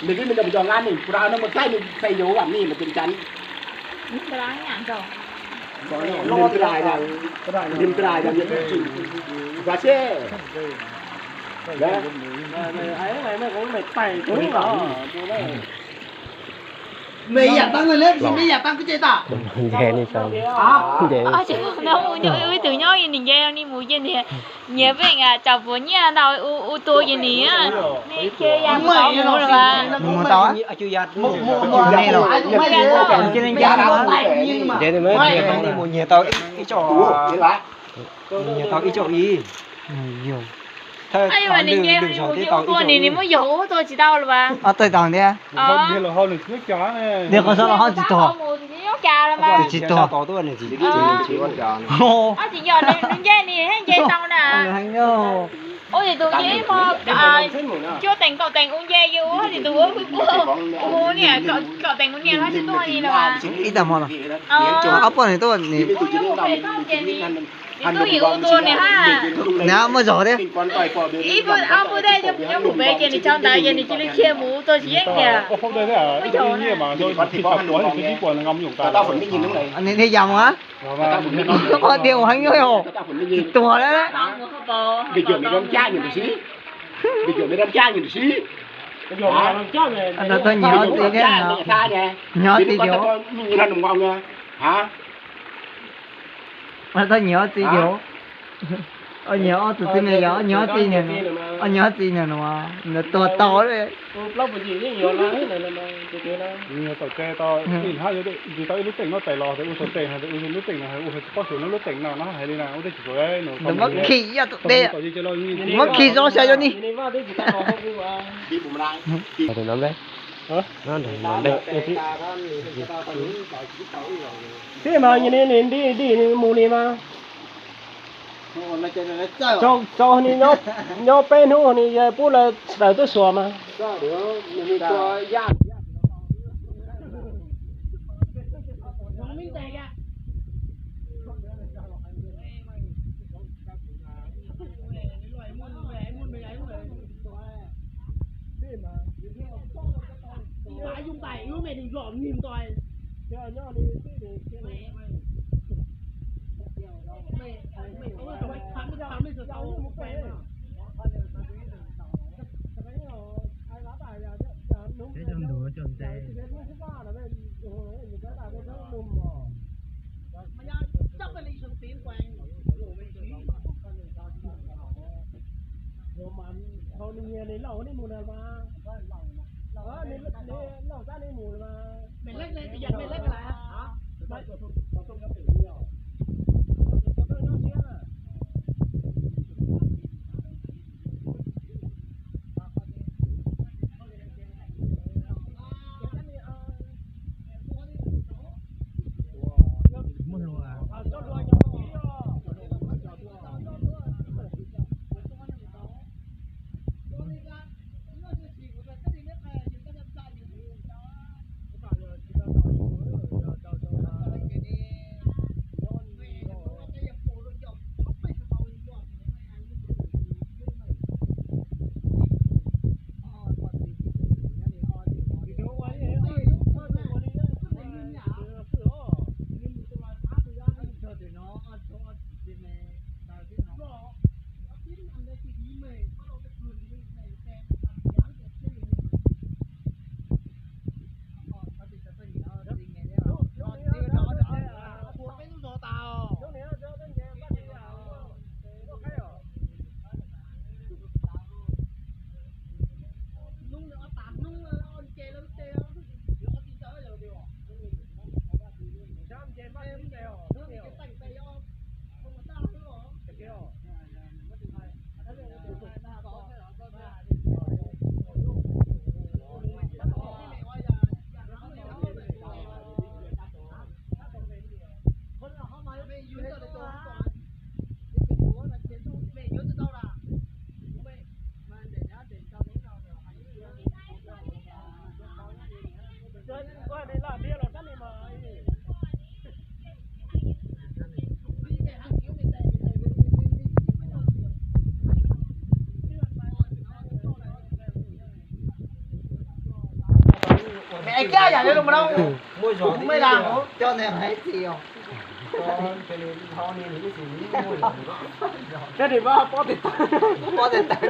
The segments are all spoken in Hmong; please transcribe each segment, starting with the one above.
Nws twb nws cov ngan nws pura no mus thaij nws pej yoov vam nws mas ceev ceev. Nws trai, nws trai, nws trai, nws trai seb. Mày ib yam tau, mày ib yam tau koj ces tau. Nce li saud. Nce. Ib tug nyob nws nce ni mus ces nws nyiam peb tsav puas nyiaj ntau ua tua ces nws mus tau. Nce mus nyiag tau ib co, nyiag tau ib co ib. Thawj qhov lwm lwm zaug twb tau ib co ib. Nws muab yog ua tua tsis tau los as. Ob tawg tau thiab. Nws qhov sab los ho tsis tuag. Tsis tuag. Ob tsis yog nws nce nws thiaj nce tau na. Ua tsis tus nce ib hmo cuaj teev kaum teev ua nce yus ua tsis tus ua ua niam kaum teev ua niam hab tsis tuag li los as. Ib tag hmo no. Ob poj niam tuaj nws. Nws twb yim ua tua nws hab. Nws muaj zog thiab. Ib pub ob pub tej nyob hauv pem ces nws tso ntawd ces nws cia li khiav mus ua tua tsis yeej tiag. Nws thiaj yam mus a. Qhov tias ua heev yuav tsis tuag lawm. Nyiam ob txiv tiag. Nyiam ob txiv tiag. Ob nyiam ob txiv niag, ob nyiam ob txiv niag, ob nyiam ob txiv niag no, nws tuag tau. Tau ib lub teem no tais los ua tau teem no ua lub teem no ua tsis paub xyov lub teem no no hais li na ua tej tsis muab khi yog tus dej, muab khi zoo xyov yog ni. Tib mas nti nti mus li mas. Tau nws nyob peb hnub nws pub lawv daws tuaj xuas mas. Caj yam li lus Nplog, muaj zog mej dag coj ne hais txiv os. Thiab nim pob tes taw, pob tes taw.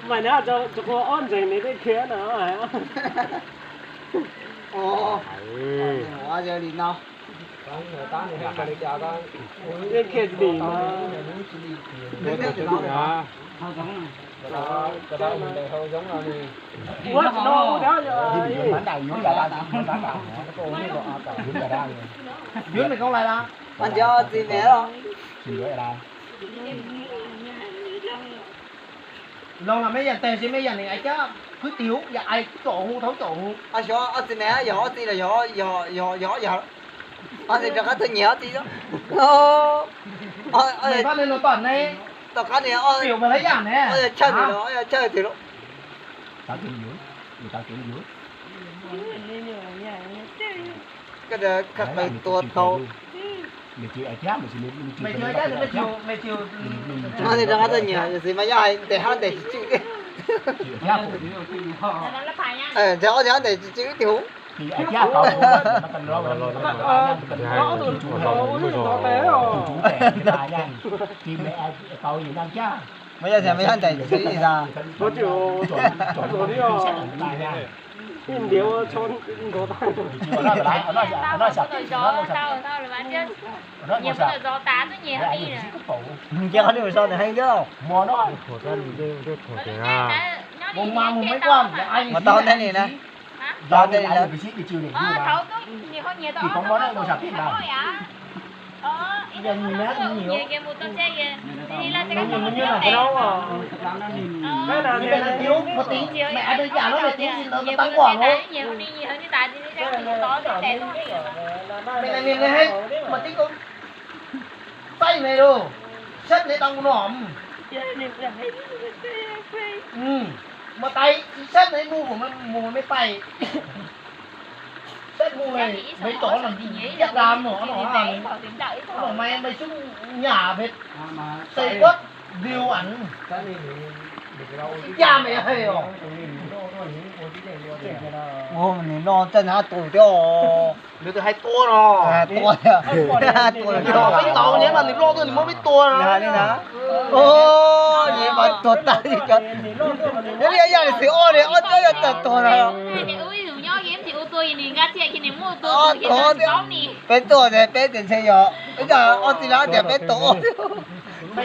Mas nyob rau qhov ob ntseeg nws tej khiav no. Ua li no. Yeej khiav dim mas. Ua tsis no ua Yuav me koob lais las. Tsis yuav txiv me los. Los mas mej yam teg tsis mej yam nim ais cab kwv tij hu yam ais caum hu thaum caum hu. Xyov ob txiv me yog ob txiv los yog, yog, yog, yog, ob txiv rov qab tuaj nyiag ob txiv. Pab ne no tom ne, tom qab ne, yam ne, chaw twg los, chaw twg los. Koj khav qws tua tau. Ob txiv rov qab tuaj nyiag, yog txiv mas yog hais ntes hab ntes tsis tswm. Ntes ob txiv hab ntes tsis tswm tib hub. Mas yog tias mas yog ntes tsis tswm li tas. Nce qhov lwm so nws heev thiab. Mus mas mus me kuaj, mus tau ntej li na. Tau ntej li na. Mej na niag ne, mas tib koj taij me lug, sab ne tau kuv nom. Mas tais sab ne mus, mus me tais. Sab mus le, me tom no, yaj da no, no, no me, me xub nyam pem, xais kuab diu as. Ib yam me hais os. Nws loj txawj na tus thiab os. Nws twb hais tua no. Tua, tua, tua, peb tau nyiam mas nws loj tuaj nws muab peb tua no. Li na. Nyiam mas tuag tag li cov. Nws li yam li xwm ob li, ob cov yog tawm tuag na. Peb tuaj ces peb tias ntshe yog ib yam ob txiv lab tias peb tuaj. Ob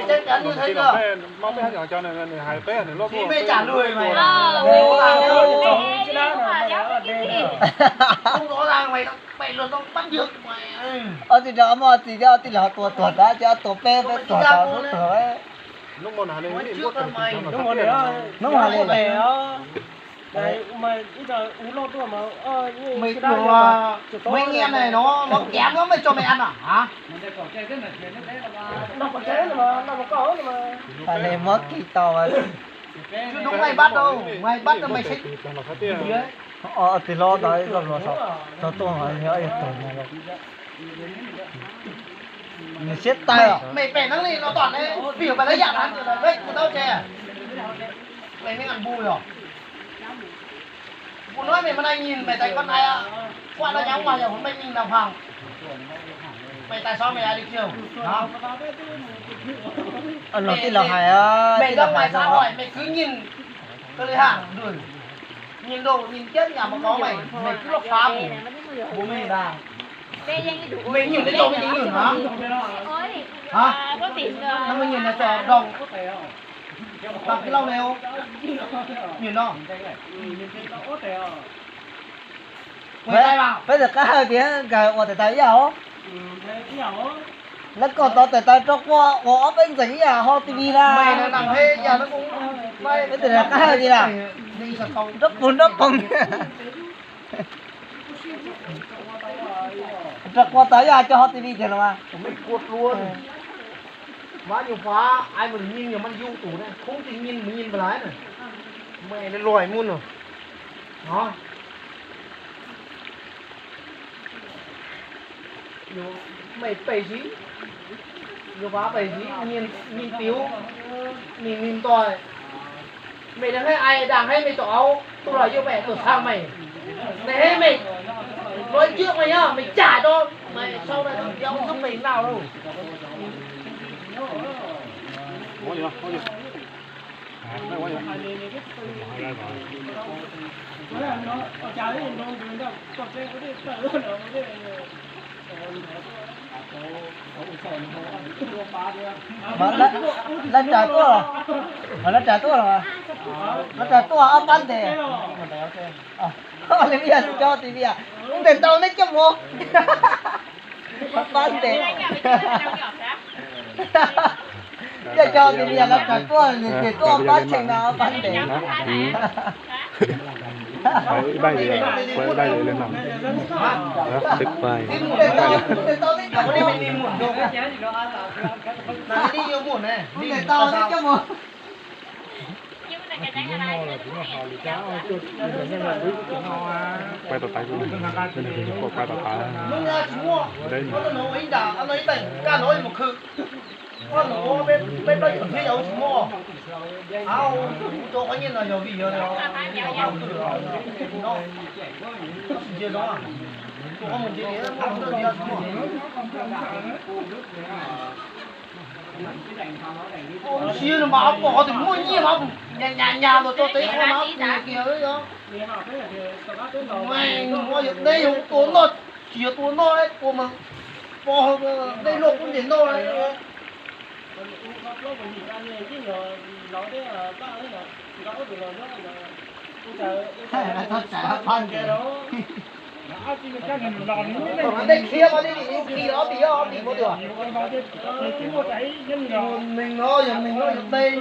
txiv lab muaj ob txiv thiab, ob txiv lab ho tua tuag tas ces ob tua peb, peb tuag tas lub tuag. Hnub hais li. Mej nyiam no, mej cov mej ăn na. Tsis muab kis tau. Mej bắt đâu, mej bắt tao mej seb. Ob txiv hlob tau ib txoj hlua txog tuaj, yog yog tug no. Nws siab tawg. Mej pem neeb li no tom ne, vim yog pem lawv yam na, peb kuv tau ces mej, mej ăn bu yog. Kuv nói mày, mày đang nhìn mày tại con này á. Qua nó nhắn qua giờ mày nhìn đàng hoàng. Mày tại sao mày lại đi chiều? Hả? Mày, mày ra ngoài xã hội mày cứ nhìn cái lưới hàng rồi. Nhìn đồ, nhìn chết nhà mà có mày, mày cứ lắp phá bù. Bố mày là Mày nhìn thấy đâu mày nhìn nhìn hả? Hả? Nó mới nhìn là cho đồng. Bằng cái lông này không? Nhìn nó. Quay tay vào. Peb tsis qab hawj tias nkawd ua tes taw ib yam os. Lawv kom tau tes taw rau quaj ua ob peb ntxeeg ib yam ho T V na. Mày là nằm thế giờ nó cũng Peb tsis qab hawj tias nrab pug nrab poog. Rau quaj tau ib yam cov ho T V tiag los mas. Má nyuag Huab, ai mà nhìn nhiều mắt dụ tủ này, không thì nhìn mà nhìn vào lái này. Mày nó lòi muôn rồi. Đó. Mày pais gì? Nyuag Huab pais gì? Nhìn, nhìn tiểu. Nhìn, nhìn tôi. Mày đang thấy ai, đang thấy mày tỏ áo. Tus los yog mày, tus thang mày. Mày hế mày nói trước mày nhá, mày trả cho mày sau này tao kéo giúp mày nào đâu. Mas lawv ras tuaj los, mas lawv ras tuaj los, lawv ras tuaj ob pab ntes. Li yog cov ti via, ub ntes tau neb coj mus. Ob pab ntes. Yog cov ti via lawv ras tuaj, ntes tuaj ob pab tshee no ob pab ntes. Ib pab li, ib pab li li no. Xib pais. Pab tom tav, pab tom tav. Deb. Siab no mas pom tias muaj nyiaj mas nyas nyas nyas los tso teb qhov no kiag yog. Nws muaj yog deb yog tua noj, tsis yog tua noj tua mas pom dej luaj pub ntes noj. Tej khiav mas tej tim yus khi ob tim ob tim muab tias. Yog neeg no yog neeg no yog dej.